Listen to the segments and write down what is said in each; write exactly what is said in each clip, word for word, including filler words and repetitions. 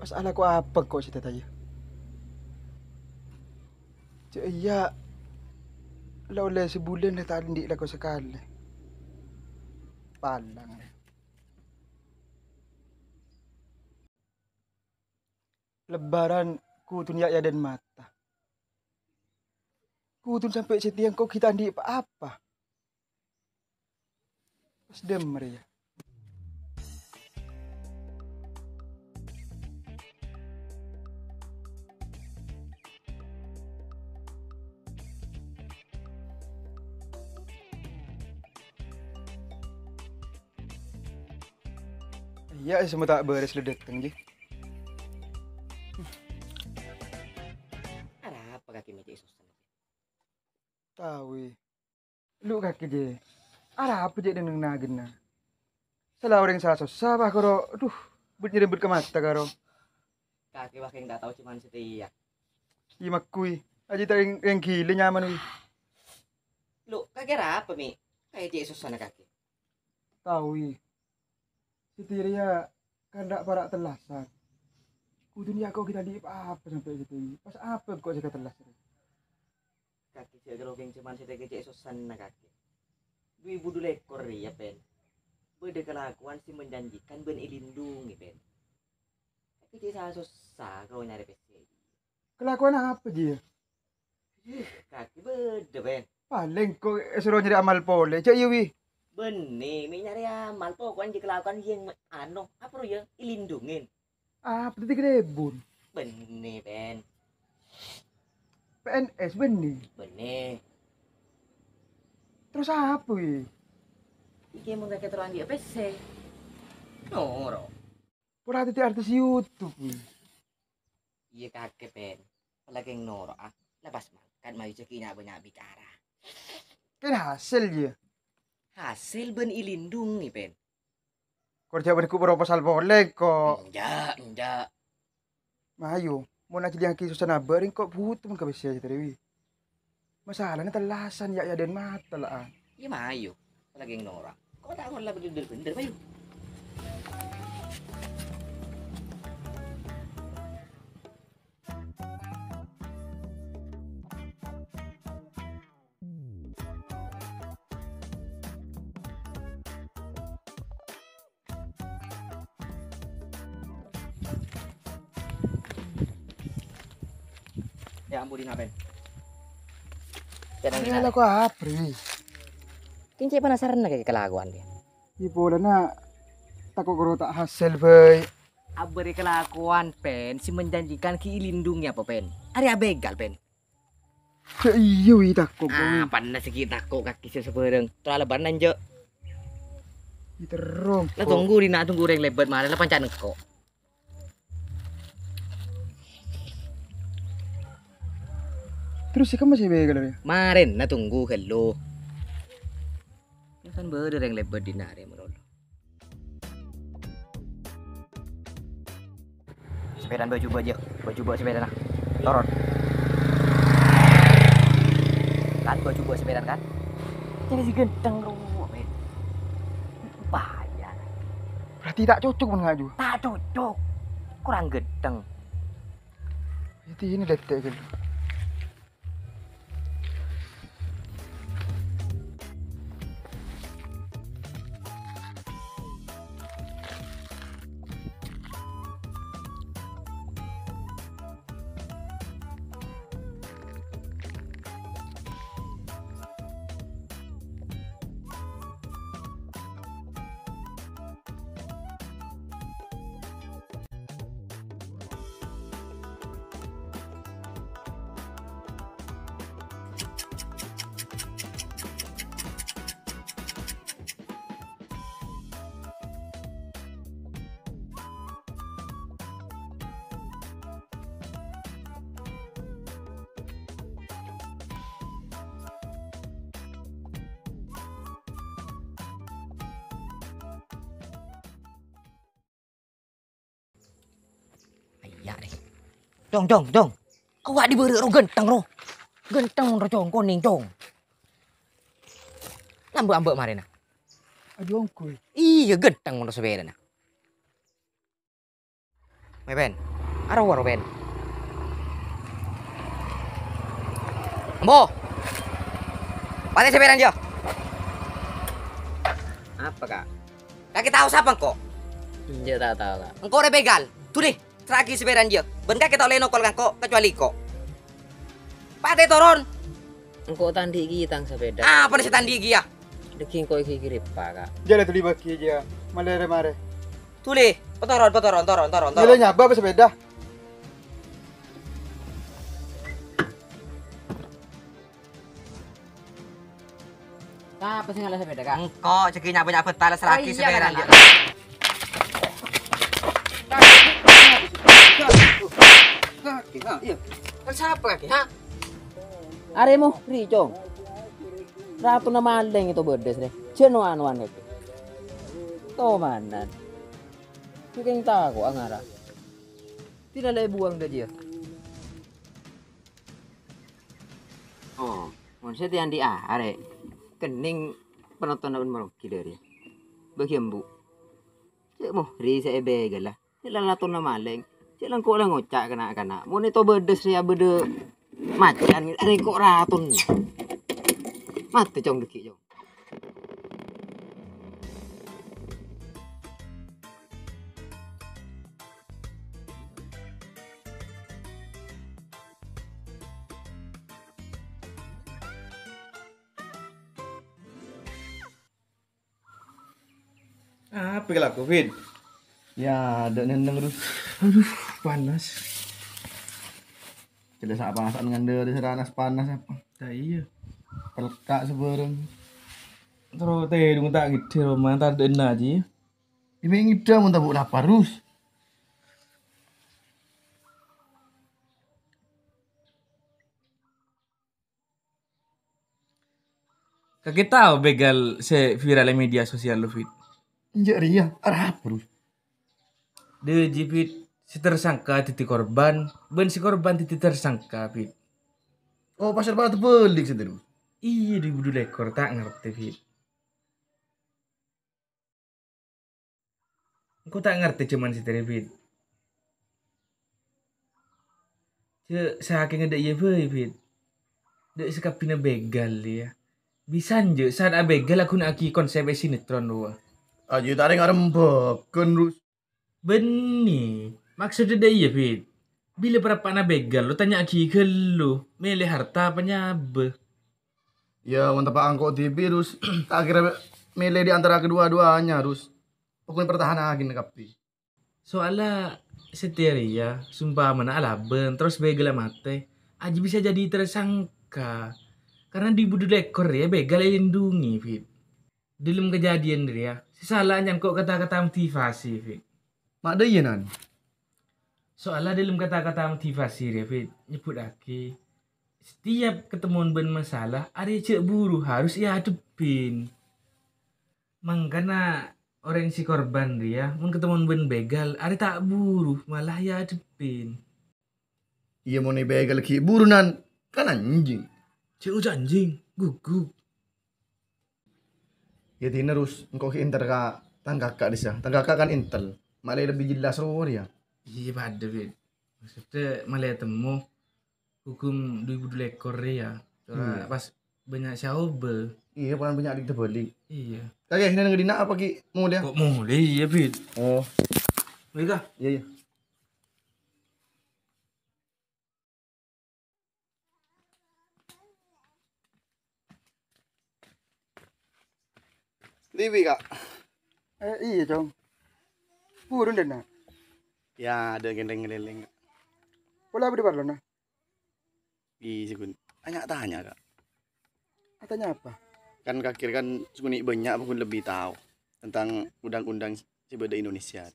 Pas alako apa engko' sè tataya? Jâ' iyâ, la ollè sabulân la ta' andi' lako sakalè. Palang. Lebbhârân kodhuna yâ-, yâ'adâ'ân mata. Kodhuna sampè' satèya engko' ghi' ta' andi' pa-apa. Pas dâmmer, yâ. Iyâ, sè ma' ta' bârâs la dâteng, Ji. Arapa kakè mè' cè' sossa? Tao, wi. Lu kakè, Ji. Arapa cè' neng-neng nagenna? Sala orèng sala sossa, bâ, karo. Adhu, but nyerempet ka mata, karo. Kakè wah kèng ta' tao cèman satèya. Iyâ, makku, wi. Ajiyâ ta' rèng, rèng ghilâ nyaman, wi. Lu, kakè arapa, Mi? Kaè cè' sossana kakè. Tao, wi. Satèya rèya kantha para' tellasan. Kodhuna yâ engko' ghi' ta' andi' pa-apa sampè' satèya. Pas apa engko' sè katellas rèya? Kakè jhâ' ghâllu kèng cèman sè tèkè cè' sossana kakè. Du èbu du lèkor rèya, Pèn. Bâdâ kalakowan sè menjanjikan bân èlindhungè, Pèn. Kakè cè' sala sossa karo nyarè pèssè. Kalakowan apa, Ji? Ih, kakè bâdâ, Pèn. Palèng ko' èsoro nyarè amal polè, jhâ' iyâ, wi. Bânnè, mè' nyarè amal, poko'en jhâ' kalakowan yèng me-, ano, apa ro yâ, èlindhungè. Apa tadi kelebun? Bânnè, Pèn. P N S bânnè? Bânnè. Terros apa, wi? Iki mon kakè terro andi' pèssè. Noro'. Pora dâddhi artis YouTube, wi. Iyâ kakè, Pèn. Palakèng noro'a. Lepas mangkat mayu jhâ' ghi' nya'-bânnya' bicara. Kan hasil, yâ? Hasil bân èlindhungè, Pèn. Kor jhâ' bâdâ ku proposal polè, ko'. Enjâ', enjâ'. Mayu, mon ajhâliyângaghi sossana bâ' rèng ko' buto mon ka pèssè jâ' tarèwi. Masalana tellasan yâ, yâ, dâ' mata la, a. Iyâ, mayu. Palakèng noro'. Ko' ta' ngolla bhender-bhender, mayu. Ya ampon, Dina, Pèn. Tenang, Ini tenang. Lagu apa, Ri? Kèng cè' penasaran kakè kalakowan, Pèn. Iyâ polana tako' karo ta' hasil, bâi. Abâ' rè kalakowan, Pèn, sè menjanjikan ghi' èlindhungè apa, Pèn? Arè abhèghâl, Pèn. Jhâ' iyâ, wi, tako', bâi. Ah, panna sè ghi' tako' kakè sè sabârâng. Terro lebbhâr enjâ'. Iyâ, terro. La tunggu, Dina, tunggu rèng lèbât marè, la panca' nengko'. Terros sè kemma sè bhâi ghâllu, yâ? Marèna tunggu ghâllu. Yâ kan bâdâ rèng lèbât Dina arè marolo. Sepèdana bâjubâ, jâ. Bâjubâ sepèdana. Toron. Kan bâjubâ sepèdana, kan? Jadi si gendeng rowa, men. Bahaya. Berarti tak cocok mon ngaju. Tak cocok. Kurang gendeng. Itu ini detek gitu. Ayya', deh. Dong, dong, dong. Awak di bârâ' ro ganteng, ro. Ganteng, ro, Cong, konèng, Cong. Lambâ'-ambâ' marèna. Aduh, ongkoy. Iyâ, ganteng, ro, sapèdana. Mè' bân. Arowa, ro bân. Ambo. Patè sapèdana, jâ. Apa, Kak? Kakè tao sapa engko'? Enjâ', ta' tao, Kak. Engko' rè begal. Dhuli, serra'aghi sapèdana, jâ. Bân kakè ta' ollè nokol ka engko', kecuali engko'. Patè toron. Engko' ta' andi' ghi' tang sapèda. Apa sè ta' andi' ghi' yâ? Dâgghi' engko' ghi' kiripa, Kak. Jâ la dhuli bâgi, jâ. Malè rè marè. Dhuli, patoron, patoron, toron, toron, toron. Nyala nyabâ apa sapèda? Sapa sè ngala' sapèda, Kak? Engko', jâgâ nyabâ-nyabâ tala serra'aghi sapèdana, jâ. Kakè, ha, iyâ. Kan sapa kakè, ha? Arè mo, ri, Cong. Ratona malèng ètobâdâs, rè. Jhân no-anowan kakè. Tomanan. Bhungkèng tako' angara. Dina la èbuwâng dâ' jiyâ. Oh, mon sè tè andi' arè. Kennèng panottonna bân maronggi dâri. Bâgi embu'. Cè' mo, ri sè èbegala. Cè' la ratona malèng. Cè' la engko' la ngoca' ka na'-kana'. Mon ètobâdâs rè abâdâ macan, arè engko' raton. Matè, Cong, dâgghi', Cong. Apa kalako, Fit? Ya, dâ' nenneng terros. Aduh, panas. Cè' la sa'-pasan ngandhâri sè panas-panas apa? Ta' iyâ. Pelka' sabârâng. Terro tèdung ta' ngèdhing, roma ta' dâ' enna' jiyâ. Iyâ, mè' ngèdhing mon ta' bu' lapar, Rus. Kakè tao begal sè viral è media sosial lo, Fit? Enjâ' rèya, arapa, Rus? Dâ' jiyâ, Fit, sè tersangka dhâddhi korban, bân sè korban dhâddhi tersangka, Fit. Oh, pas arapa tebâlik sè terros? Iyâ, du èbu du lèkor, ta' ngartè, Fit. Engko' ta' ngartè jhâman satèya rèya, Fit. Jhâ' sakènga dâ' iyâ bhâi, Fit. Dâ' sakabbhiyânna begal, yâ. Bisa enjâ' saat abegal aghuna'aghi konsep è sinetron rowa. Ajiyâ ta' rèng arembhâghân, Rus. Bânnè. Maksoddhâ dâ' iyâ, Fit. Bilâ parappa'na begal, lo tanya'aghi ghâllu, mèlè harta apa nyabâ. Yâ, mon teppa' engko' dhibi', Rus. Ta' kèra mèlè di antara kedua-duanya, Rus. Pokokna pertahanaghi kabbhi. Soalla satèya rèya, sompamana alabân, terros begalla matè, ajiyâ bisa jadi tersangka. Karena du èbu du lèkor rèya begal èlindungi, Fit. Dâlem kajhâdhiyân rèya, sè sala nyangko' kata-kata motivasi, Fit. Ma' dâ' iyâ, Nan? Soalla dâlem kata-kata motivasi rèya, Fit, nyebbhuttaghi, setiap ketemuan bân masalah, arèya jhâ' buru, harus èadhebbhin. Mangkana orèng sè korban rèya, mon ketemuan bân begal, arèya ta' buru, malah èadhebbhin. Iyâ, mon è begal ghi' buru, Nan, kan anjing. Cè' oca' anjing, guguk. Yâ, dina, Rus, engko' ghi' èntar ka tang kaka' dissa. Tang kaka' kan èntel. Malè lebbi jelas rowa rèya. Iyâ, padâ, Fit. Maksoddhâ malè temmo hukum du èbu du lèkor rèya. Cora' pas bânnya' sè aobâ. Iyâ, palan bânnya' dik tebalik. Iyâ. Kakè, neng dina apa ghi' molèya? Kok molè, iyâ, Fit? Oh. Molè, Kak? Iyâ, iyâ. Dhibi', Kak. Eh, iyâ, Cong. Buru, Dena. Yâ, dâ' ghândhâng ngalèlèng, Kak. Pola apa di parlona? Iyâ, Gun. Tanya-tanya, Kak. Ah, tanya apa? Kan kakè kan sè ngonè' bânnya' apa Gun lebbi tao tentang undang-undang sè bâdâ Indonesia.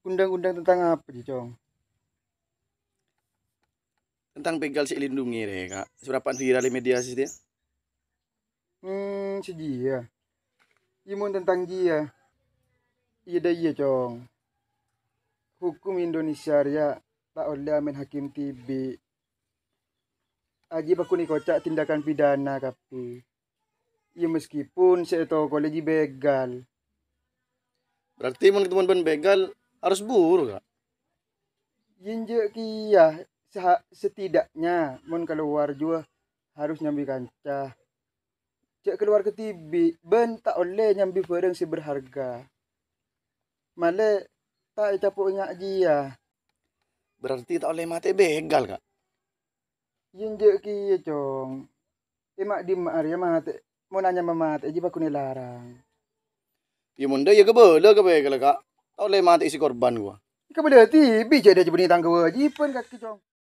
Undang-undang tentang apa, Ji, Cong? Tentang begal sè èlindungi rè, Kak. Sè parappa'na viral è media sosial. Hmm, sè jiyâ. Iyâ, mon tentang jiyâ. Iyâ dâ' iyâ, Cong. Hukum Indonesia rèya ta' ollè amèn hakim dhibi'. Ajiyâ paghun èkoca' tindakan pidana kabbhi. Iyâ, meskipun sè ètokolè jiyâ begal. Berarti mon ketemuan bân begal, Harus buru, Kak. Yen jâ' kèya, seha-, setidaknya mon kalowar jua harus nyambi kanca. Jâ' kalowar kadhibi', bân ta' ollè nyambi bârâng sè berharga. Malè ta' ècapo' enga' jiyâ. Berarti ta' ollè matè bhâghâl, Kak? Yen jâ' kèya, Cong. È ma' dimma arèya matè, mon anyama matè jiyâ bhâghun èlarang. Yâ mon dâ' iyâ kabâlâ ka bhâghâl, Kak. Ta' ollè matè sè korban, gua. Kabâlâ dhibi' jâ' dâ' jâ' bânnè tang kawâjibhân kakè, Cong.